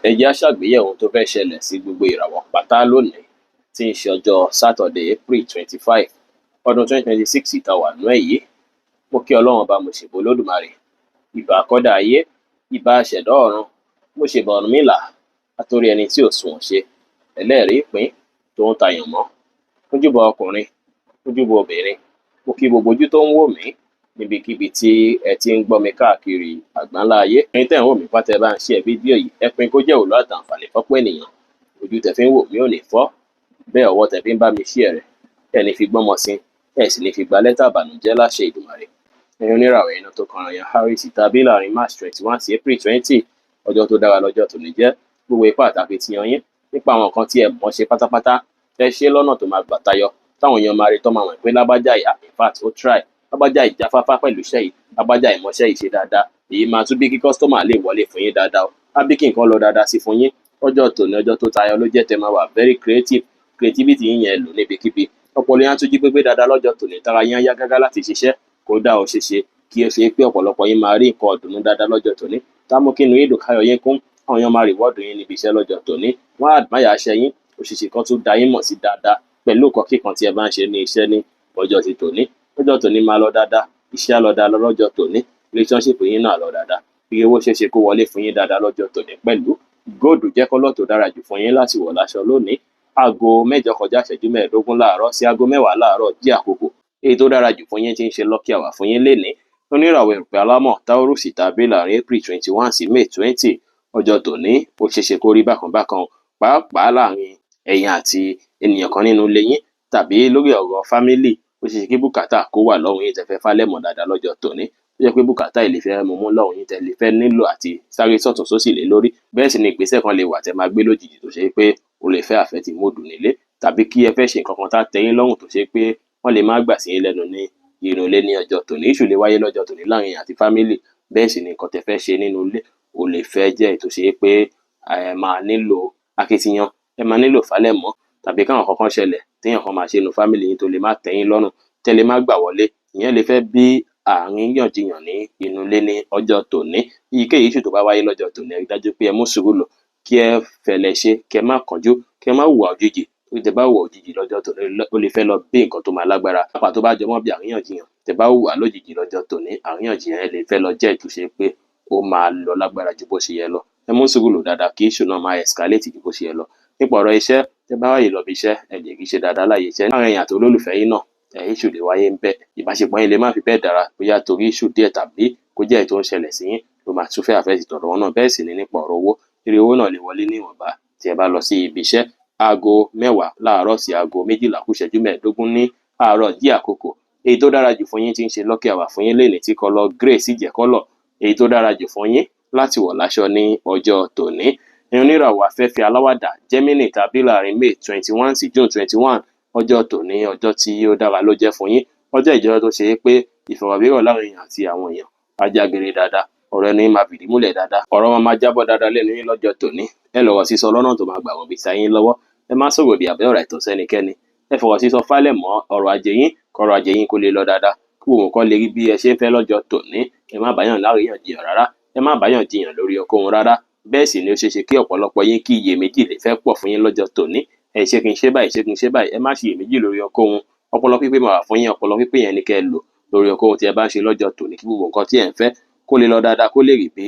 Ẹ jẹ́ á ṣàgbéyẹ̀wò ohun tó fẹ́ ṣẹlẹ̀ sí gbogbo ìràwọ̀ pátá lónìí tí ń ṣe ọjọ́ Saturday, April 25, ọdún 2026 tá a wà nínú ẹ̀ yìí. Mo kí Ọlọ́run Ọba, mo ṣèbà Olódùmarè, ìbà akọ́dá ayé, ìbà aṣẹ̀dá ọ̀run, mo ṣèbà Ọ̀rúnmìlà, atórí ẹni tí ò sunwọ̀n ṣe, ẹlẹ́rìí ìpín tó ń tayàn mọ́. Mojúbà ọkùnrin, mojúbà obìnrin, mo kí gbogbo ojú tó ń wò mí níbikíbi tí ẹ ti ń gbọ́ mi káàkiri àgbáńlá ayé. Ẹ̀yin tẹ́ ń wò mí pátá, ẹ bá ń share fídíò yìí, ẹ pín kó jẹ́ òwúlò àtàǹfààní fọ́pọ̀ ènìyàn. Ojú tẹ́ fi ń wò mí ò ní fọ́, bẹ́ẹ̀ ọwọ́ tẹ́ fi ń bá mi share rẹ̀, ẹ ní fi gbọ́mọ sin, ẹ sì ní fi gba lẹ́tà ìbànújẹ́ láṣẹ Èdùmàrè. Ẹ̀yin oníràwọ̀ iná tó kan yan Aries tàbí láàrin March 21 sí April 20, ọjọ́ tó dára lọ́jọ́ tòní jẹ́. Gbogbo ipá àtàkìtìyàn yín nípa àwọn nǹkan tí ẹ mọ̀ ṣe pátápátá, ẹ ṣe lọ́nà tó máa gbà tayọ, táwọn èèyàn máa rí tọ́ máa mọ̀ pé lágbájá yìí, in fact ó try, lágbájá yìí jáfáfá pẹ̀lú iṣẹ́ yìí, lágbájá yìí mọṣẹ́ yìí ṣe dáadáa. Èyí máa tún bí kí customer lè wọlé fún yín dáadáa o, á bí kí nǹkan lọ dáadáa sí fún yín. Ọjọ́ tòní, ọjọ́ tó tayọ ló jẹ́. Tẹ́ máa wà very creative. Creativity yín yẹn lò níbikíbi. Ọpọlọ yín á tún jí pépé dáadáa lọ́jọ́ tòní, tára yín á yá gágá láti ṣiṣẹ́. Kódà ó ṣeé ṣe kí ó ṣe pé ọ̀pọ̀lọpọ̀ yín máa rí nǹkan ọ̀dùnnú dáadáa lọ́jọ́ tòní, tá mú kí inú yín dùn, káyọ̀ yín kún. Àwọn èèyàn máa reward yín níbi iṣẹ́ lọ́jọ́ tòní, wọ́n á admire iṣẹ́ yín. Ó ṣeé ṣe kán tún dá yín mọ̀ sí dáadáa pẹ̀lú nǹkan kíkan tí ẹ bá ń ṣe ní iṣẹ́ ní ọjọ́ ti tòní. Ọjọ́ tòní máa lọ dáadáa, iṣẹ́ á lọ dáadáa lọ́jọ́ tòní, relationship yín náà lọ dáadáa. Iye owó ṣeé ṣe kó wọlé fún yín dáadáa lọ́jọ́ tòní pẹ̀lú. Gold jẹ́ colour tó dára jù fún yín láti wọ̀ láṣọ lónìí. Aago 7:45 láàárọ̀ sí aago 10 láàárọ̀ jẹ́ àkókò èyí tó dára jù fún yín tí ń ṣe lucky hour fún yín lénìí. Oníràwọ̀ erùpẹ̀ alámọ̀ Taurus tàbí láàrin April 21 sí May 20, ọjọ́ tòní ó ṣeéṣe kó rí bákan bákan, pàápàá láàrin ẹ̀yin àti ènìyàn kan nínú ilé yín tàbí lórí ọ̀rọ̀ family. Ó ṣeéṣe kí bùkátà kó wà lọ́rùn yín tẹ́ fẹ́ fálẹ̀mọ́ dáadáa lọ́jọ́ tòní, tó jẹ́ pé bùkátà yìí lè fẹ́ mumú lọ́rùn yín, tẹ́ lè fẹ́ nílò àti sáré sọ̀tún sósì lé lórí. Bẹ́ẹ̀ sì ni ìgbésẹ̀ kan lè wà tẹ́ máa gbé lójijì tó ṣe pé ó lè fẹ́ affect mood nílé, tàbí kí ẹ fẹ́ ṣe nǹkan kan tá tẹ́ yín lọ́rùn tó ṣe pé wọ́n lè má gbà sí yín lẹ́nu ní inú ilé ní ọjọ́ tòní. Issue lè wáyé lọ́jọ́ tòní láàrin ẹ̀yin àti family. Bẹ́ẹ̀ sì ni nǹkan tẹ́ fẹ́ ṣe nínú ilé ó lè fẹ́ jẹ́ èyí tó ṣe pé ẹ máa nílò akitiyan, ẹ máa nílò ìfálẹ̀mọ́, tàbí káwọn nǹkan kan ṣẹlẹ̀ téèyàn kan máa ṣe nínú family yín tó lè má tẹ́ yín lọ́rùn, tẹ́ lè má gbà wọlé. Ìyẹn lè fẹ́ bí àríyànjiyàn ní inú ilé ní ọjọ́ tòní. Èyíkéyìí issue tó bá wáyé lọ́jọ́ tòní, ẹ rí dájú pé ẹ mú sùúrù lò, kí ẹ fẹ̀lẹ̀ ṣe, kí ẹ má kánjú, kí ẹ má hùwà òjijì. Torí tẹ́ bá hùwà òjijì lọ́jọ́ tòní, ó lè fẹ́ lọ bí nǹkan tó máa lágbára, pàápàá tó bá jọmọ́ bí àríyànjiyàn. Tẹ́ bá hùwà lójijì lọ́jọ́ tòní, àríyànjiyàn yẹn lè fẹ́ lọ jẹ́ èyí tó ṣe pé ó máa lọ lágbára ju bó ṣe yẹ lọ. Ẹ mú sùúrù lò dáadáa kí issue náà má escalate ju bó ṣe yẹ lọ. Nípa ọ̀rọ̀ iṣẹ́, tẹ́ bá ráyè lọ ibi iṣẹ́, ẹ lè rí ṣe dáadáa láyè iṣẹ́. Láàrin ẹ̀yin àti olólùfẹ́ yín náà, issue lè wáyé ńbẹ̀. Ìbáṣepọ̀ yín lè má fi bẹ́ẹ̀ dára, bóyá torí issue díẹ̀ tàbí kó jẹ́ èyí tó ń ṣẹlẹ̀ sí yín ló máa tún fẹ́ affect tọ̀dọ̀ wọn náà. Bẹ́ẹ̀ sì ni nípa ọ̀rọ̀ owó, ire owó náà lè wọlé ní ìwọ̀nba tí ẹ bá lọ sí ibi iṣẹ́. Aago 10 láàárọ̀ sí aago 11:45 ní àárọ̀ jẹ́ àkókò èyí tó dára jù fún yín tí ń ṣe lucky hour fún yín lénìí, tí colour grey sì jẹ́ colour èyí tó dára jù fún yín láti wọ̀ láṣọ ní ọjọ́ tòní. Oníràwọ̀ afẹ́fẹ́ aláwàdà Gemini tàbí láàrin May 21 sí June 21, ọjọ́ tòní, ọjọ́ tí ó dára ló jẹ́ fún yín. Ọjọ́ ìjọ tó ṣe é pé ìfọ̀rọ̀wérọ̀ láàrin èèyàn àti àwọn èèyàn á jágere dáadáa, ọ̀rọ̀ ẹnu yín máa fìdí múlẹ̀ dáadáa, ọ̀rọ̀ máa máa jábọ́ dáadáa lẹ́nu yín lọ́jọ́ tòní. Ẹ lọ̀rọ̀ sísọ lọ́nà tó máa gbà wọ́n bí sáyín lọ́wọ́. Ẹ má sọ̀rọ̀ òdì àbí ọ̀rọ̀ àìtọ́ sẹ́nikẹ́ni. Ẹ fọ̀rọ̀ sísọ fálẹ̀ mọ́ ọrọ̀ ajé yín, kọ́rọ̀ ajé yín kó lè lọ dáadáa, kí gbogbo nǹkan lè rí bí ẹ ṣe ń fẹ́ lọ́jọ́ tòní. Ẹ má báyàn láríyànjiyàn rárá, ẹ má báyàn jiyàn lórí ohunkóhun rárá. Bẹ́ẹ̀ sì ni ó ṣeé ṣe kí ọ̀pọ̀lọpọ̀ yín kí iyèméjì lè fẹ́ pọ̀ fún yín lọ́jọ́ tòní. Ẹ ṣé kí n ṣe báyìí, ṣé kí n ṣe báyìí? Ẹ má ṣe iyèméjì lórí ohunkóhun. Ọpọlọ pípé máa wà fún yín. Ọpọlọ pípé yẹn ni kẹ́ ẹ lò lórí ohunkóhun tí ẹ bá ń ṣe lọ́jọ́ tòní, kí gbogbo nǹkan tí ẹ̀ ń fẹ́ kó lè lọ dáadáa, kó lè rí bí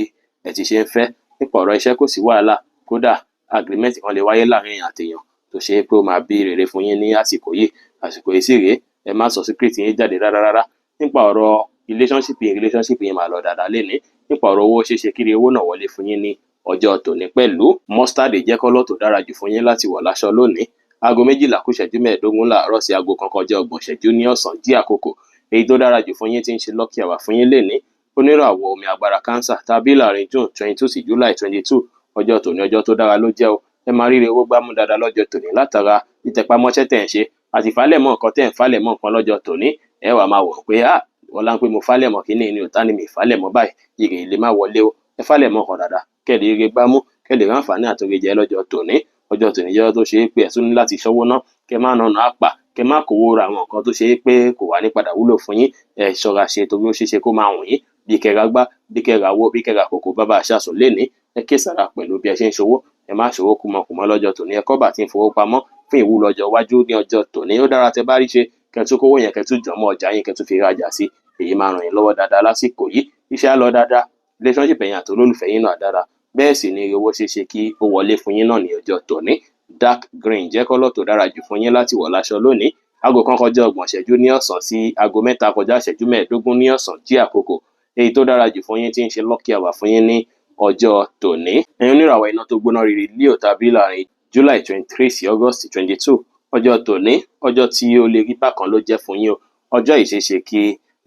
ẹ ti ṣe ń fẹ́. Nípa ọ̀rọ̀ iṣẹ́, kò sí wàhálà. Kódà agreement kan lè wáyé láàrin èèyàn àtèèyàn tó ṣe é pé ó máa bí rere fún yín ní àsìkò yìí. Àsìkò yìí sì rèé, ẹ má sọ secret yín jáde rárá rárá. Nípa ọ̀rọ̀ relationship yín, relationship yín máa lọ dáadáa lénìí. Nípa ọ̀rọ̀ owó, ṣeéṣe kí owó náà wọlé fún yín ní ọjọ́ tòní pẹ̀lú. Mustard jẹ́ colour tó dára jù fún yín láti wọ̀ láṣọ lónìí. Aago 11:45 láàárọ̀ sí aago 1:30 ní ọ̀sán jí àkókò èyí tó dára jù fún yín tí ń ṣe lucky hour fún yín lénìí. Oníràwọ̀ omi agbára Cancer tàbí láàrin June 22 sí July 22, ọjọ́ tòní, ọjọ́ tó dára ló jẹ́ o. Ẹ máa ríre owó gbámú dáadáa lọ́jọ́ tòní látara títẹpámọ́ṣẹ́ tẹ̀ ń ṣe àti ìfálẹ̀mọ́ nǹkan tẹ̀ ń falẹ̀mọ́ nǹkan lọ́jọ́ tòní. Ẹ wàá máa wò pé, ah, wọ́n lá ń pé mo falẹ̀mọ́ kínní ni ò tá ni mi falẹ̀mọ́ báyìí, ire lè má wọlé o. Ẹ falẹ̀mọ́ nǹkan dáadáa, kẹ́ lè ríre gbámú, kẹ́ lè ráǹfààní àtòrè jẹ lọ́jọ́ tòní. Ọjọ́ tòní jẹ́ tó ṣe é pé ẹ tún ní láti ṣọ́wó ná, kẹ́ má nànà àpà, kẹ́ má kówó ra àwọn nǹkan tó ṣe é pé kò wá ní padà wúlò fún yín. Ẹ ṣọ́ra ṣe, torí ó ṣeé ṣe kó máa wùn yín. Bí kẹ́ ra gbá, bí kẹ́ ra wó, bí kẹ́ ra kòkò bàbá àṣàsùn lénìí. Ẹ kíyèsára pẹ̀lú bí ẹ ṣe ń ṣòwò. Ẹ má ṣòwò kùmọ̀kùmọ̀ lọ́jọ́ tòní. Ẹ kọ́ bá ti ń fowó pamọ́ fún ìwúlò ọjọ́ iwájú ní ọjọ́ tòní. Ó dára tẹ́ bá rí ṣe kẹ́ tún kówó yẹn, kẹ́ tún jọmọ́ ọjà yín, kẹ́ tún fi rajà sí. Èyí máa ràn yín lọ́wọ́ dáadáa lásìkò yìí. Iṣẹ́ á lọ dáadáa, relationship ẹ̀yin àti olólùfẹ́ yín náà dára, bẹ́ẹ̀ sì ni owó ṣeé ṣe kí ó wọlé fún yín náà ní ọjọ́ tòní. Dark green jẹ́ colour tó dára jù fún yín láti wọ̀ láṣọ lónìí. 1:30 ní ọ̀sán sí 2:45 ní ọ̀sán jí àkókò èyí tó dára jù fún yín tí ń ṣe lucky hour fún yín ní ọjọ́ tòní. Ẹ̀yin oníràwọ̀ iná tó gbóná riri Leo tàbí láàrin July 23 sí August 22, ọjọ́ tòní, ọjọ́ tí ó lè rí bákan ló jẹ́ fún yín o. Ọjọ́ yìí ṣeé ṣe kí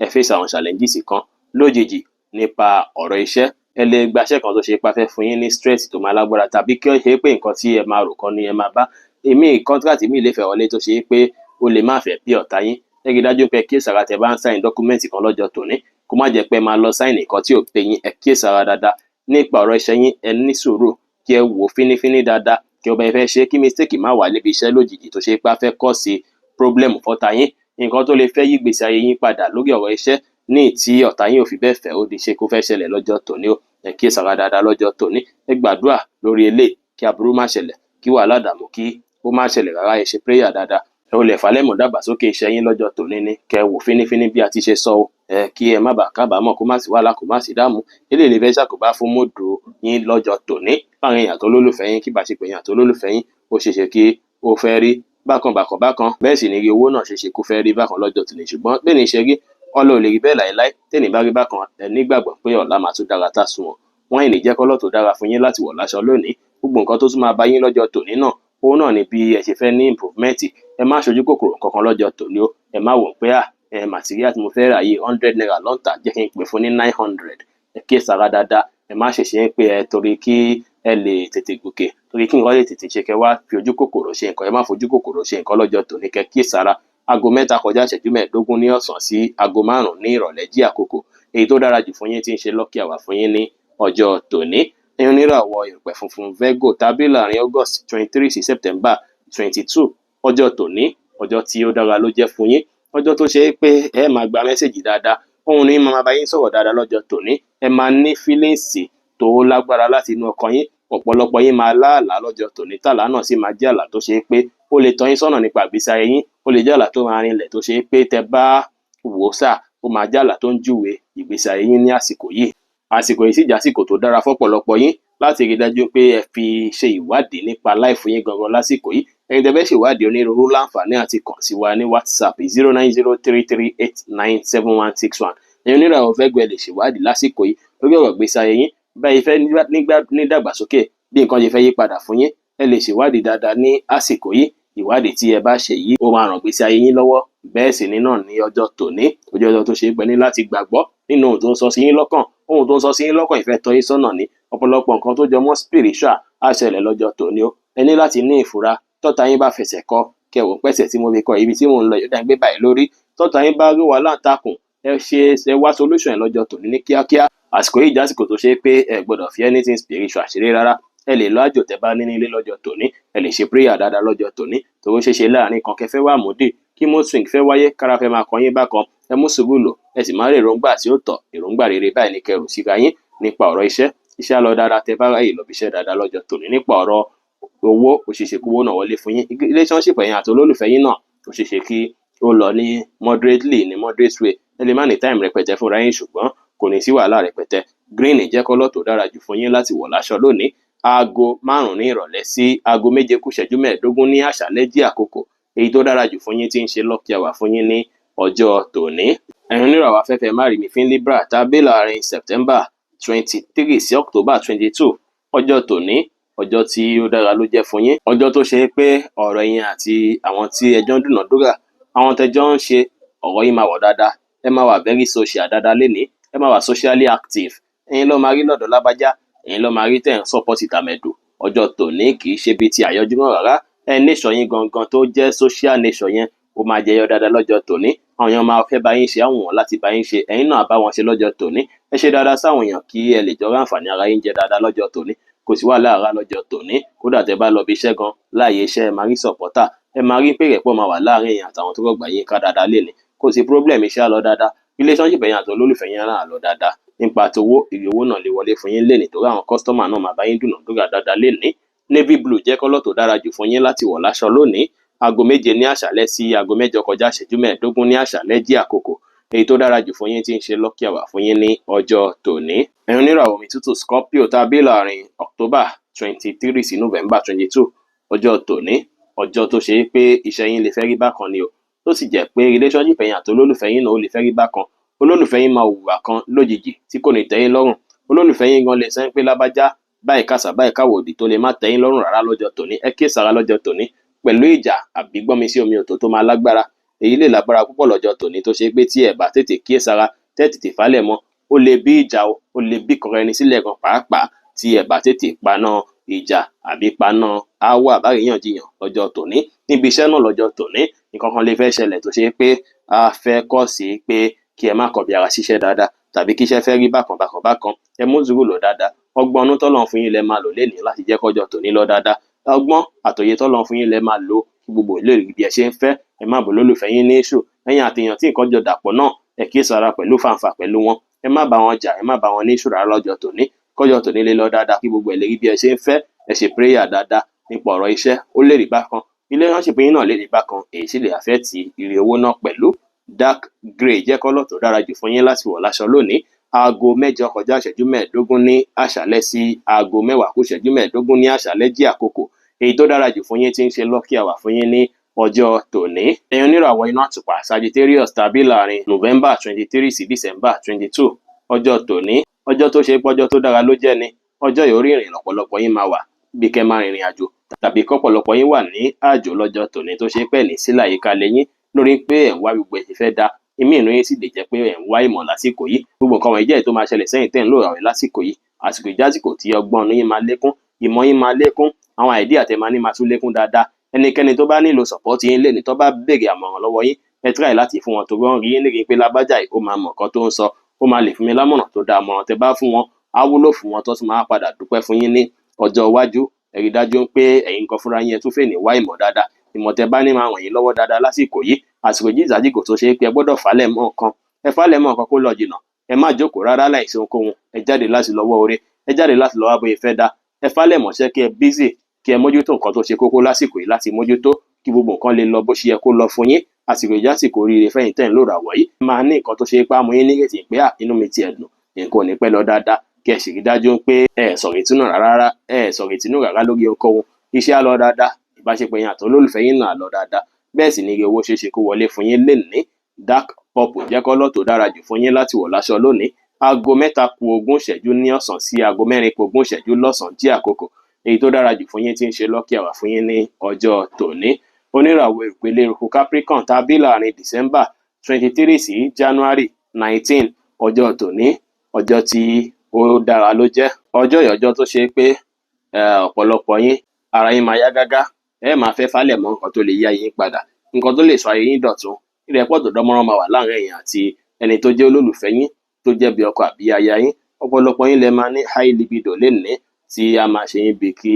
ẹ face àwọn challenges kan lójijì nípa ọ̀rọ̀ iṣẹ́. Ẹ lè gbaṣẹ́ kan tó ṣe pé a fẹ́ fún yín ní stress tó máa lágbára, tàbí kí ó ṣe pé nǹkan tí ẹ máa rò kọ́ ni ẹ máa bá. Èmi contract mi lè fẹ́ wọlé tó ṣe pé ó lè má fẹ́ bí ọ̀tá yín. Ẹ rí dájú pé kíyèsára tẹ́ bá ń sign document kan lọ́jọ́ tòní, kó má jẹ́ pé ẹ máa lọ sign nǹkan tí ò pé yín. Ẹ kíyèsára dáadáa nípa ọ̀rọ̀ iṣẹ́ yín. Ẹ ní sùúrù kí ẹ wò fínífíní dáadáa kí ọba ẹ fẹ́ ṣe, kí mistake má wà níbi iṣẹ́ lójijì tó ṣe pé a fẹ́ cause problem fọ́ta yín, nǹkan tó lè fẹ́ yí gbèsè ayé yín padà lórí ọ̀rọ̀ iṣẹ́ ní tí ọ̀tá yín ò fi bẹ́ẹ̀ fẹ́ ó di ṣe kó fẹ́ ṣẹlẹ̀ lọ́jọ́ tòní o. Ẹ kíyèsára dáadáa lọ́jọ́ tòní. Ẹ gbàdúrà lórí eléyìí kí aburú má ṣẹlẹ̀, kí wàhálà dààmú kí ó má ṣẹlẹ̀ rárá. Ẹ ṣe prayer dáadáa. Ẹ ò lè falẹ́mọ̀ dàgbàsókè iṣẹ́ yín lọ́jọ́ tòní ni kẹ́ wò fínífíní bí a ti ṣe sọ o. Ẹ kí ẹ má bàa kábàámọ̀, kó má sí wàhálà, kó má sí dààmú. Eléyìí lè fẹ́ ṣàkóbá fún mood yín lọ́jọ́ tòní láàrin èèyàn tó lólùfẹ́ yín, kí ìbáṣepọ̀ èèyàn tó lólùfẹ́ yín ó ṣeéṣe kí ó fẹ́ rí bákan bákan bákan. Bẹ́ẹ̀ sì ni rí owó náà ṣeéṣe kó fẹ́ rí bákan lọ́jọ́ tòní, ṣùgbọ́n bẹ́ẹ̀ ni ṣe rí ọlọ́ ò lè rí bẹ́ẹ̀ láéláé. Tẹ́ni bá rí bákan, ẹ nígbàgbọ́ pé ọ̀la máa tún dára tá sunwọ̀n. Wọ́n ìní jẹ́ colour tó dára fún yín láti wọ̀ láṣọ lónìí. Gbogbo nǹkan tó tún máa bá yín lọ́jọ́ tòní náà, òun náà ni bí ẹ ṣe fẹ́ ní improvement. Ẹ má ṣojú kòkòrò kankan lọ́jọ́ tòní o. Ẹ má wò pé ẹ material tí mo fẹ́ rà yìí ₦100 ló ń tà, jẹ́ kí n pè fún ní 900. Ẹ kíyèsára dáadáa. Ẹ má ṣe ṣe pé ẹ torí kí ẹ lè tètè gòkè, torí kí nǹkan lè tètè ṣe, kẹ́ wá fi ojú kòkòrò ṣe nǹkan. Ẹ má fojú kòkòrò ṣe nǹkan lọ́jọ́ tòní, kẹ́ kíyèsára. 3:25 ní ọ̀sán sí 5:00 ní ìrọ̀lẹ́ jí àkókò èyí tó dára jù fún yín tí ń ṣe lucky hour fún yín ní ọjọ́ tòní. Ẹ̀yin oníràwọ̀ ìrùpẹ̀ funfun Virgo tàbí láàrin August 23 sí September 22, ọjọ́ tòní, ọjọ́ tí ó dára ló jẹ́ fún yín. Ọjọ́ tó ṣe é pé ẹ máa gba message dáadáa, òun ní máa bá yín sọ̀rọ̀ dáadáa lọ́jọ́ tòní. Ẹ máa ní feelings tó lágbára láti inú ọkàn yín. Ọ̀pọ̀lọpọ̀ yín máa láàlá lọ́jọ́ tòní, tàlá náà sì máa jẹ́ àlá tó ṣe é pé ó lè tọ́ yín sọ́nà nípa ìgbésí ayé yín. Ó lè jẹ́ àlá tó máa rinlẹ̀ tó ṣe é pé tẹ́ bá wò ó sà, ó máa jẹ́ àlá tó ń júwe ìgbésí ayé yín ní àsìkò yìí. Àsìkò yìí sì jẹ́ àsìkò tó dára fọ́pọ̀lọpọ̀ yín láti rí dájú pé ẹ fi ṣe ìwádìí nípa life yín gangan lásìkò yìí. Ẹ̀yin tẹ́ fẹ́ ṣèwádìí onírúurú láǹfààní àti kàn sí wa ní WhatsApp 09033897161. Ẹ̀yin oníràwọ̀ Virgo, ẹ lè ṣèwádìí lásìkò yìí lórí ọ̀rọ̀ ìgbésí ayé yín, báyìí fẹ́ nídàgbàsókè, bí nǹkan ṣe fẹ́ yí padà fún yín. Ẹ lè ṣèwádìí dáadáa ní àsìkò yìí. Ìwádìí tí ẹ bá ṣe yìí ó máa ràn ìgbésí ayé yín lọ́wọ́. Bẹ́ẹ̀ sì ni náà ní ọjọ́ tòní, ojú ọjọ́ tó ṣe é pẹ́ ní láti gbàgbọ́ nínú ohun tó ń sọ sí yín lọ́kàn. Ohun tó ń sọ sí yín lọ́kàn ìfẹ́ tọ́ yín sọ́nà ni. Ọ̀pọ̀lọpọ̀ nǹkan tó jọ mọ́ spiritual á ṣẹlẹ̀ lọ́jọ́ tòní o. Ẹ ní láti ní ìfura. Tọ́ta yín bá fẹsẹ̀ kọ, kẹwò pẹ̀sẹ̀ tí mo fi kọ ibi tí mò ń lọ yóò dá gbé báyìí lórí. Tọ́ta yín bá rí wàhálà láǹtakùn, ẹ ṣe ẹ wá solution ẹ lọ́jọ́ tòní ní kíákíá. Àsìkò yìí jásìkò tó ṣe pé ẹ gbọ́dọ̀ fi anything spiritual ṣeré rárá. Ẹ lè lọ àjò tẹ́ bá ní nílé lọ́jọ́ tòní. Ẹ lè ṣe prayer dáadáa lọ́jọ́ tòní, torí ó ṣeéṣe láàrin kan kẹfẹ́ wà múdì, kí mood swing fẹ́ wáyé, kára fẹ́ máa kọ yín bákan. Ẹ mú sùúrù lò, ẹ sì má rí èròǹgbà tí ó tọ́. Èròǹgbà rere báyìí ní kẹrù síra yín. Nípa ọ̀rọ̀ iṣẹ́, iṣẹ́ á lọ dáadáa tẹ́ bá ráyè lọ bí iṣẹ́ dáadáa lọ́jọ́ tòní. Nípa ọ̀rọ̀ owó, ó ṣeéṣe kówó náà wọlé fún yín. Relationship ẹ̀yin àti olólùfẹ́ yín náà, ó ṣeéṣe kí ó lọ ní moderately, ní moderate way. Ẹ lè má ní time rẹpẹtẹ fúnra yín, ṣùgbọ́n kò ní sí wàhálà rẹpẹtẹ. Green jẹ́ colour tó dára jù fún yín láti wọ̀ láṣọ lónìí. 5:00 ní ìrọ̀lẹ́ sí 6:45 ní àṣálẹ́ jí àkókò èyí tó dára jù fún yín tí ń ṣe lucky hour fún yín ní ọjọ́ tòní. Ẹ̀yin oníràwọ̀ afẹ́fẹ́ márìmí fín Libra tàbí láàrin September 23 sí October 22, ọjọ́ tòní, ọjọ́ tí ó dára ló jẹ́ fún yín. Ọjọ́ tó ṣe pé ọ̀rọ̀ yín àti àwọn tí ẹjọ́ ń dúnàádúrà, àwọn tẹjọ́ ń ṣe ọ̀rọ̀ yín máa wọ̀ dáadáa. Ẹ máa wà very social dáadáa lénìí. Ẹ máa wà socially active. Ẹ̀yin ló máa rí lọ́dọ̀ lágbájá, ẹ̀yin ló máa rí tẹ̀ ń support tàmẹ̀dò. Ọjọ́ tòní kì í ṣe bíi ti àyọjúmọ́ rárá. Ẹ nation yín gangan tó jẹ́ social nation yẹn, ó máa jẹyọ dáadáa lọ́jọ́ tòní. Àwọn èèyàn máa fẹ́ bá yín ṣe, àwọn wọn láti bá yín ṣe, ẹ̀yin náà bá wọn ṣe lọ́jọ́ tòní. Ẹ ṣe dáadáa sáwọn èèyàn kí ẹ lè jọ ráǹfààní ara yín jẹ dáadáa lọ́jọ́ tòní. Kò sí wàhálà rárá lọ́jọ́ tòní. Kódà tẹ́ bá lọ bí iṣẹ́ gan, láàyè iṣẹ́ ẹ máa rí supporter, ẹ máa rí pé ìrẹ́pọ̀ máa wà láàrin èèyàn àtàwọn tó rọ̀gbà yín ká dáadáa lénìí. Kò sí problem, iṣẹ́ á lọ dáadáa. Relationship ẹ̀yin àti olólùfẹ́ yín á lọ dáadáa. Nípa towó, ire owó náà lè wọlé fún yín lénìí torí àwọn customer náà máa bá yín dúnàádúrà dáadáa lénìí. Navy blue jẹ́ colour tó dára jù fún yín láti wọ̀ láṣọ lónìí. Aago 7 ní àṣálẹ́ sí aago 7:45 ní àṣálẹ́ jí àkókò èyí tó dára jù fún yín tí ń ṣe lucky hour fún yín ní ọjọ́ tòní. Ẹ̀yin oníràwọ̀ omi tútù Scorpio tàbí láàrin October 23 sí November 22, ọjọ́ tòní, ọjọ́ tó ṣe é pé iṣẹ́ yín lè fẹ́ rí bákan ni o, tó sì jẹ́ pé relationship ẹ̀yin àti olólùfẹ́ yín náà ó lè fẹ́ rí bákan. Olólùfẹ́ yín máa hùwà kan lójijì tí kò ní tẹ́ yín lọ́rùn. Olólùfẹ́ yín gan lè sọ pé lábájá báyìí kàṣà báyìí káwòdì tó lè má tẹ́ yín lọ́rùn rárá lọ́jọ́ tòní. Ẹ kíyèsára lọ́jọ́ tòní pẹ̀lú ìjà àbí gbọ́nmi sí omi òtó tó máa lágbára. Èyí lè lágbára púpọ̀ lọ́jọ́ tòní tó ṣe pé tí ẹ bá tètè kíyèsára, tẹ́ tètè falẹ̀ mọ́, ó lè bí ìjà o, ó lè bí ìkọra ẹni sílẹ̀ gan pàápàá tí ẹ bá tètè paná ìjà àbí paná aáwọ̀ àbáríyànjiyàn lọ́jọ́ tòní. Níbi iṣẹ́ náà lọ́jọ́ tòní, nǹkan kan lè fẹ́ ṣẹlẹ̀ tó ṣe pé a fẹ́ kọ́ sí pé kí ẹ má kọbi ara ṣiṣẹ́ dáadáa tàbí kí iṣẹ́ fẹ́ rí bákan bákan bákan. Ẹ mú sùúrù lò dáadáa. Ọgbọ́n inú tọ́lọ́run fún yín lẹ máa lò lénìí láti jẹ́ kọ́jọ́ tòní lọ dáadáa. Ọgbọ́n àtòye tọ́lọ́run fún yín lẹ máa lò kí gbogbo lè rí bí ẹ ṣe ń fẹ́. Ẹ má bò lólùfẹ́ yín ní issue. Ẹ̀yin àtèèyàn tí nǹkan jọ dàpọ̀ náà, ẹ kíyèsára pẹ̀lú fàǹfà pẹ̀lú wọn. Ẹ má bá wọn jà, ẹ má bá wọn ní issue rárá lọ́jọ́ tòní. Kọ́jọ́ tòní lè lọ dáadáa kí gbogbo ẹ̀ lè rí bí ẹ ṣe ń fẹ́. Ẹ ṣe prayer dáadáa nípa ọ̀rọ̀ iṣẹ́, ó lè rí bákan. Relationship yín náà lè rí bákan, èyí sì lè affect ire owó náà pẹ̀lú. Dark grey jẹ́ colour tó dára jù fún yín láti wọ̀ láṣọ lónìí. Aago 7:45 ní àṣálẹ́ sí aago 9:45 ní àṣálẹ́ jí àkókò èyí tó dára jù fún yín tí ń ṣe lucky hour fún yín ní ọjọ́ tòní. Ẹ̀yin oníràwọ̀ iná àtùpà Sagittarius tàbí láàrin November 23 sí December 22, ọjọ́ tòní, ọjọ́ tó ṣe pé ọjọ́ tó dára ló jẹ́ ni. Ọjọ́ yìí orí ìrìn lọ́pọ̀lọpọ̀ yín máa wà, bí kẹ́ máa rìnrìn àjò tàbí kọ́pọ̀lọpọ̀ yín wà ní àjò lọ́jọ́ tòní tó ṣe pé ní sílẹ̀ àyíká lẹ́yìn lórí pé ẹ̀ ń wá gbogbo ẹ̀ ti fẹ́ da. Ìmí inú yín sì lè jẹ́ pé ẹ̀ ń wá ìmọ̀ lásìkò yìí. Gbogbo nǹkan wọ̀nyí jẹ́ èyí tó máa ṣẹlẹ̀ sẹ́yìn tẹ́ ń lò ràwẹ̀ lásìkò yìí. Àsìkò ìjásìkò tí ọgbọ́n inú yín máa lékún, ìmọ̀ yín máa lékún, àwọn idea tẹ́ máa ní máa tún lékún dáadáa. Ẹnikẹ́ni tó bá nílò support yín lénìí, tó bá béèrè àmọ̀ràn lọ́wọ́ yín, ẹ try láti fún wọn torí wọ́n rí yín nírí pé lágbájá yìí ó máa mọ̀ nǹkan tó ń sọ, ó máa lè fún mi lámọ̀ràn tó dáa. Àmọ̀ràn tẹ́ bá fún wọn á wúlò fún wọn tó tún máa padà dúpẹ́ fún yín ní ọjọ́ iwájú. Ẹ rí dájú pé ẹ̀yin gan fúnra yín ẹ tún fèní wá ìmọ̀ dáadáa. Ìmọ̀ tẹ́ bá ní máa ràn yín lọ́wọ́ dáadáa lásìkò yìí. Àsìkò yìí ìsàsìkò tó ṣe é pé ẹ gbọ́dọ̀ falẹ̀ mọ́ nǹkan. Ẹ falẹ̀ mọ́ nǹkan kó lọ jìnnà. Ẹ má jókòó rárá láìsí ohunkóhun. Ẹ jáde láti lọ wọ́ oore. Ẹ jáde láti lọ wá bóyá fẹ́ dá. Ẹ falẹ̀ mọ́ṣẹ́ kí ẹ busy, kí ẹ mójútó nǹkan tó ṣe kókó lásìkò yìí láti mójútó kí gbogbo nǹkan lè lọ bó ṣe yẹ kó lọ fún yín. Àsìkò ìjásìkò oríire fẹ́yìn tẹ́ ń lò ràwọ̀ yìí. Máa ní nǹkan tó ṣe pé á mú yín nírètí pé à inú mi ti ẹ̀ dùn, nǹkan ò ní pẹ́ lọ dáadáa. Kí ẹ sì rí dájú pé ẹ sọ̀rọ̀ ìtúnú rárá, ẹ sọ̀rọ̀ ìtúnú rárá lórí ohunkóhun. Iṣẹ́ á lọ dáadáa, ìbáṣepọ̀ yín àti olólùfẹ́ yín náà á lọ dáadáa. Bẹ́ẹ̀ sì ni iye owó ṣeéṣe kó wọlé fún yín lénìí. Dark purple jẹ́ colour tó dára jù fún yín láti wọ̀ láṣọ lónìí. Aago 2:20 ní ọ̀sán sí aago 3:40 lọ́sàn-án jí àkókò èyí tó dára jù fún yín tí ń ṣe lucky hour fún yín ní ọjọ́ tòní. Oníràwọ̀ ìpele eruku Capricorn tàbí láàrin December 23 sí January 19, ọjọ́ tòní, ọjọ́ tí ó dára ló jẹ́. Ọjọ́ yìí ọjọ́ tó ṣe pé ọ̀pọ̀lọpọ̀ yín ara yín máa yá gágá. Ẹ máa fẹ́ falẹ̀ mọ́ nǹkan tó lè yí ayé yín padà, nǹkan tó lè sọ ayé yín dọ̀tun. Ìrẹ́pọ̀ tó dánmọ́rán máa wà láàrin ẹ̀yin àti ẹni tó jẹ́ olólùfẹ́ yín tó jẹ́ bí ọkọ àbí aya yín. Ọ̀pọ̀lọpọ̀ yín lẹ máa ní high libido lénìí tí a máa ṣe yín bí kí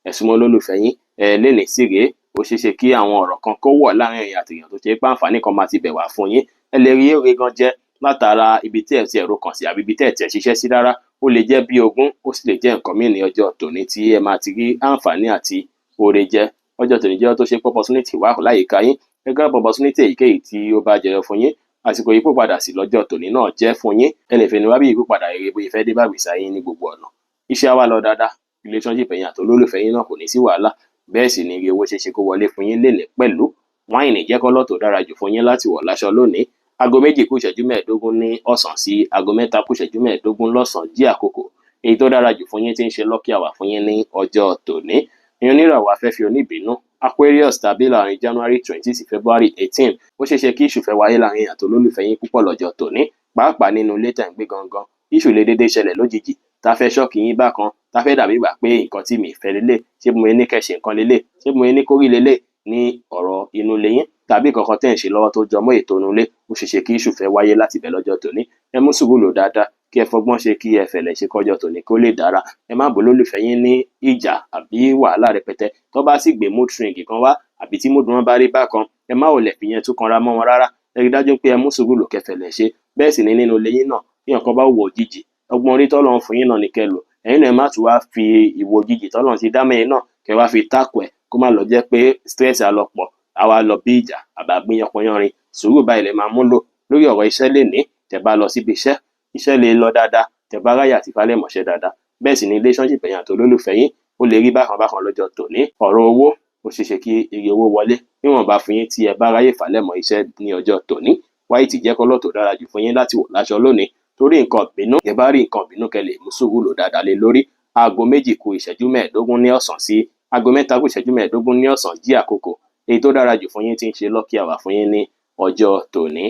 ẹ súnmọ́ olólùfẹ́ yín. Ẹ lénìí sì rèé, ó ṣeé ṣe kí àwọn ọ̀rọ̀ kan kó wọ̀ láàrin ẹ̀yin àti èèyàn tó ṣe pé àǹfààní kan máa ti bẹ̀ wá fún yín. Ẹ lè rí èrè gan jẹ látara ibi tí ẹ ti ẹ̀rọ kàn sí àbí ibi tí ẹ ti ẹ̀ ṣiṣẹ́ sí rárá. Ó lè jẹ́ bí ogún, ó sì lè jẹ́ nǹkan míì ní ọjọ́ tòní tí ẹ máa ti rí àǹfààní àti oore jẹ. Ọjọ́ tòní jẹ́ ọjọ́ tó ṣe pé opportunity wà láyìíká yín. Ẹ grab opportunity èyíkéyìí tí ó bá jẹyọ fún yín. Àsìkò yípo padà sí lọ́jọ́ tòní náà jẹ́ fún yín. Ẹ lè fẹnu wá bí ìyípadà rere bóyá fẹ́ dé bá ìgbésí ayé yín ní gbogbo ọ̀nà. Iṣẹ́ á wá lọ dáadáa, relationship ẹ̀yin àti olólùfẹ́ yín náà kò ní sí wàhálà. Bẹ́ẹ̀ sì ni iye owó ṣeéṣe kó wọlé fún yín lénìí pẹ̀lú. Wáìnì jẹ́ colour tó dára jù fún yín láti wọ̀ láṣọ lónìí. Aago 2:25 ní ọ̀sán sí aago 3:45 lọ́sàn-án jí àkókò èyí tó dára jù fún yín tí ń ṣe lucky hour fún yín ní ọjọ́ tòní. Ẹ̀yin oníràwọ̀ afẹ́fẹ́ oníbínú Aquarius tàbí láàrin January 20 sí February 18, ó ṣeéṣe kí issue fẹ́ wáyé láàrin àti olólùfẹ́ yín púpọ̀ lọ́jọ́ tòní, pàápàá nínú ilé tẹ́ ń gbé gangan. Issue lè dédé ṣẹlẹ̀ lójijì tá fẹ́ shock yín bákan, tá fẹ́ dàbí ìgbà pé nǹkan tí mi fẹ́ lélẹ̀, ṣé mo ní kẹ́ ṣe nǹkan lélẹ̀, ṣé mo ní kó rí lélẹ̀ ní ọ̀rọ̀ inú ilé yín tàbí nǹkan kan tẹ́ ń ṣe lọ́wọ́ tó jọmọ́ ètò inú ilé. Ó ṣeéṣe kí issue fẹ́ wáyé láti ibẹ̀ lọ́jọ́ tòní. Ẹ mú sùúrù lò dáadáa, kí ẹ fọgbọ́n ṣe, kí ẹ fẹ̀lẹ̀ ṣe kọjọ́ tòní kó lè dára. Ẹ má bò lólùfẹ́ yín ní ìjà àbí wàhálà rẹpẹtẹ. Tó bá sì gbé mood swing kan wá àbí tí mood wọn bá rí bákan, ẹ má ò lè fi yẹn tún kanra mọ́ wọn rárá. Ẹ rí dájú pé ẹ mú sùúrù lò kẹ́ fẹ̀lẹ̀ ṣe. Bẹ́ẹ̀ sì ni nínú ilé yín náà, Bí nǹkan bá wò òjijì, ọgbọ́n orí tọ́lọ́run fún yín náà ni kẹ́ lò. Ẹ̀yin náà ẹ má tún wá fi ìwò òjijì tọ́lọ́run ti dá mẹ́yìn náà kẹ́ wá fi tákù ẹ̀, kó má lọ jẹ́ pé stress á lọ pọ̀, á wá lọ bí ìjà àbá gbéyanpọnyánrin. Sùúrù báyìí lẹ máa mú lò lórí ọ̀rọ̀ iṣẹ́ lénìí. Tẹ́ bá lọ síbi iṣẹ́, iṣẹ́ lè lọ dáadáa tẹ́ bá ráyè àti falẹ̀mọṣẹ́ dáadáa. Bẹ́ẹ̀ sì ni relationship ẹ̀yin àti olólùfẹ́ yín ó lè rí bákan bákan lọ́jọ́ tòní. Ọ̀rọ̀ owó, ó ṣeéṣe kí iye owó wọlé níwọ̀nba fún yín tí ẹ bá ráyè falẹ̀mọ́ iṣẹ́ ní ọjọ́ tòní. White jẹ́ kọ́lọ̀ tó dára jù fún yín láti wọ̀ láṣọ lónìí, torí nǹkan ìbínú. Ẹ bá rí nǹkan ìbínú kẹ́ lè mú sùúrù lò dáadáa lé lórí. 2:15 ní ọ̀sán sí 2:45 ní ọ̀sán jí àkókò èyí tó dára jù fún yín tí ń ṣe lucky hour fún yín ní ọjọ́ tòní.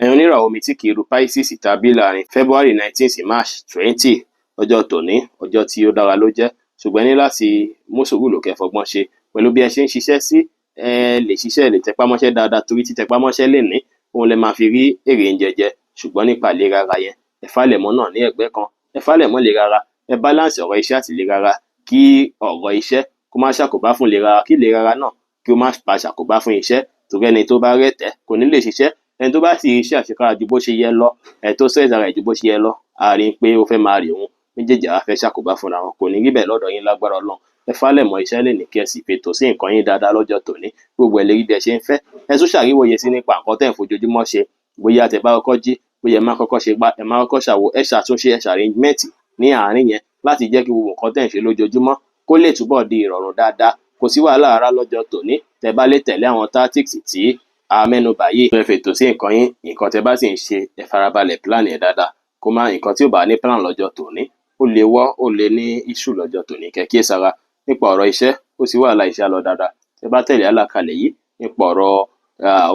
Ẹ̀yin oníràwọ̀ omi tí kìí ru Pisces tàbí láàrin February 19 sí March 20, ọjọ́ tòní ọjọ́ tí ó dára ló jẹ́, ṣùgbọ́n ní láti mú sùúrù lò kẹ́ fọgbọ́n ṣe pẹ̀lú bí ẹ ṣe ń ṣiṣẹ́ sí. Ẹ lè ṣiṣẹ́, ẹ lè tẹpámọ́ṣẹ́ dáadáa, torí títẹpámọ́ṣẹ́ lénìí òun lẹ máa fi rí èrè ń jẹjẹ. Ṣùgbọ́n nípa ìlera ara yẹn, ẹ fálẹ̀mọ́ náà ní ẹ̀gbẹ́ kan, ẹ fálẹ̀mọ́ ìlera ara, ẹ balance ọ̀rọ̀ iṣẹ́ àti ìlera ara, kí ọ̀rọ̀ iṣẹ́ kó má ṣàkóbá fún ìlera ara, kí ìlera ara náà kí ó má bá ṣàkóbá fún iṣẹ́. Torí ẹni tó bá rẹ̀tẹ́ kò ní lè ṣiṣẹ́, ẹni tó bá sì iṣẹ́ àṣekára ju bó ṣe yẹ lọ, ẹ tó stress ara ẹ̀ ju bó ṣe yẹ lọ, a rí i pé ó fẹ́ máa rè òun, méjèèjì á fẹ́ ṣàkóbá fúnra wọn. Kò ní rí bẹ́ẹ̀ lọ́dọ̀ yín lágbára Ọlọ́run. Ẹ fálẹ̀mọ́ iṣẹ́ lénìí kí ẹ sì fètò sí nǹkan yín dáadáa lọ́jọ́ tòní, gbogbo ẹ̀ lè rí bí ẹ ṣe ń fẹ́. Ẹ tún ṣàríwòye sí nípa nǹkan tẹ́ ń fojoojúmọ́ ṣe, bóyá tẹ́ bá kọ́kọ́ jí, bóyá ẹ má kọ́kọ́ ṣe gbá, ẹ má kọ́kọ́ ṣàwo, ẹ ṣàtúnṣe, ẹ ṣàrẹ́ńgmẹ́ǹtì ní àárín yẹn láti jẹ́ kí gbogbo nǹkan tẹ́ ń ṣe lójoojúmọ́ kó lè túbọ̀ di ìrọ̀rùn dáadáa. Kò sí wàhálà rárá lọ́jọ́ tòní tẹ́ bá lè tẹ̀lé àwọn tactics tí a mẹ́nubà yìí. Ẹ fètò sí nǹkan yín, nǹkan tẹ́ bá sì ń ṣe, ẹ farabalẹ̀ plan ẹ̀ dáadáa, kó má nǹkan tí ò bá ní plan lọ́jọ́ tòní ó lè wọ́, ó lè ní issue lọ́jọ́ tòní. Kẹ́ kíyèsára nípa ọ̀rọ̀ iṣẹ́, ó sì wàhálà iṣẹ́ á lọ dáadáa tẹ́ bá tẹ̀lé àlàkalẹ̀ yìí. Nípa ọ̀rọ̀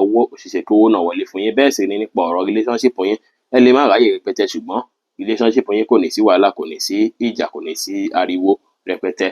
owó, òṣìṣẹ́ kí owó náà wọlé fún yín. Bẹ́ẹ̀ sì ni nípa ọ̀rọ̀ relationship yín, ẹ lè má ráyè rẹpẹtẹ, ṣùgbọ́n relationship yín kò ní sí wàhálà, kò ní sí ìjà, kò ní sí ariwo rẹpẹtẹ.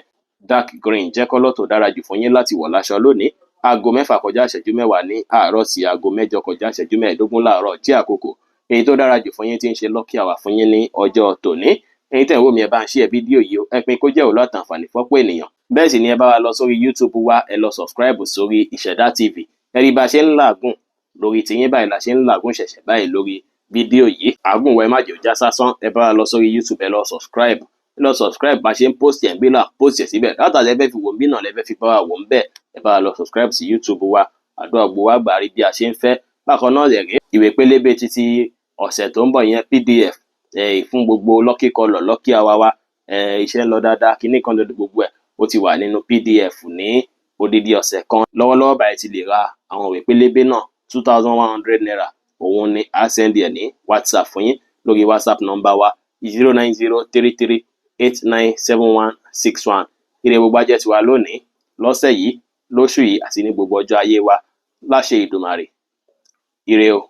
Dark green jẹ́ kọ́lọ̀ tó dára jù fún yín láti wọ̀ láṣọ lónìí. 6:40 ní àárọ̀ sí 7:45 láàárọ̀ jẹ́ àkókò èyí tó dára jù fún yín tí ń ṣe lucky hour fún yín ní ọjọ́ tòní. Ẹ̀yin tẹ́ ń wò mí, ẹ bá ń share fídíò yìí, ẹ pín kó jẹ́ òwúlò àtàǹfààní fọ́pọ̀ ènìyàn. Bẹ́ẹ̀ sì ni ẹ bá wa lọ sórí YouTube wa, ẹ lọ subscribe sórí Ìṣẹ̀dá TV. Ẹ rí bá a ṣe ń làágùn lórí tiyín báyìí la ṣe ń làágùn ṣẹ̀ṣẹ̀ báyìí lórí fídíò yìí. Àágùn wa ẹ má jẹ́ ó já sásán. Ẹ bá wa lọ sórí YouTube, ẹ lọ subscribe, ẹ lọ subscribe. Bá a ṣe ń post ẹ̀ ń bí là post ẹ̀ síbẹ̀, látàrí ẹ fẹ́ fi wò ń bí náà lẹ fẹ́ fi bá wa wò ń bẹ́ẹ̀, ẹ bá wa lọ subscribe sí YouTube wa. Àdúrà gbogbo wa gbà rí bí a ṣe ń fẹ́. Bákan náà rẹ̀ rí ìwé pélébé títí ọ̀sẹ̀ tó ń bọ̀ yẹn, PDF fún gbogbo lucky colour, lucky hour wa, iṣẹ́ ń lọ dáadáa, kíní kan lọ́dún, gbogbo ẹ̀ ó ti wà nínú PDF ní odidi ọ̀sẹ̀ kan. Lọ́wọ́lọ́wọ́ báyìí ti lè ra àwọn ìwé pélébé náà, ₦2,100 òun ni a send ẹ̀ ní WhatsApp fún yín lórí WhatsApp nọ́mbà wa 09033897161. Ire gbogbo ajẹ́ tiwa lónìí, lọ́sẹ̀ yìí, lóṣù yìí àti ní gbogbo ọjọ́ ayé wa láṣẹ Ìdùmarè. Ire o.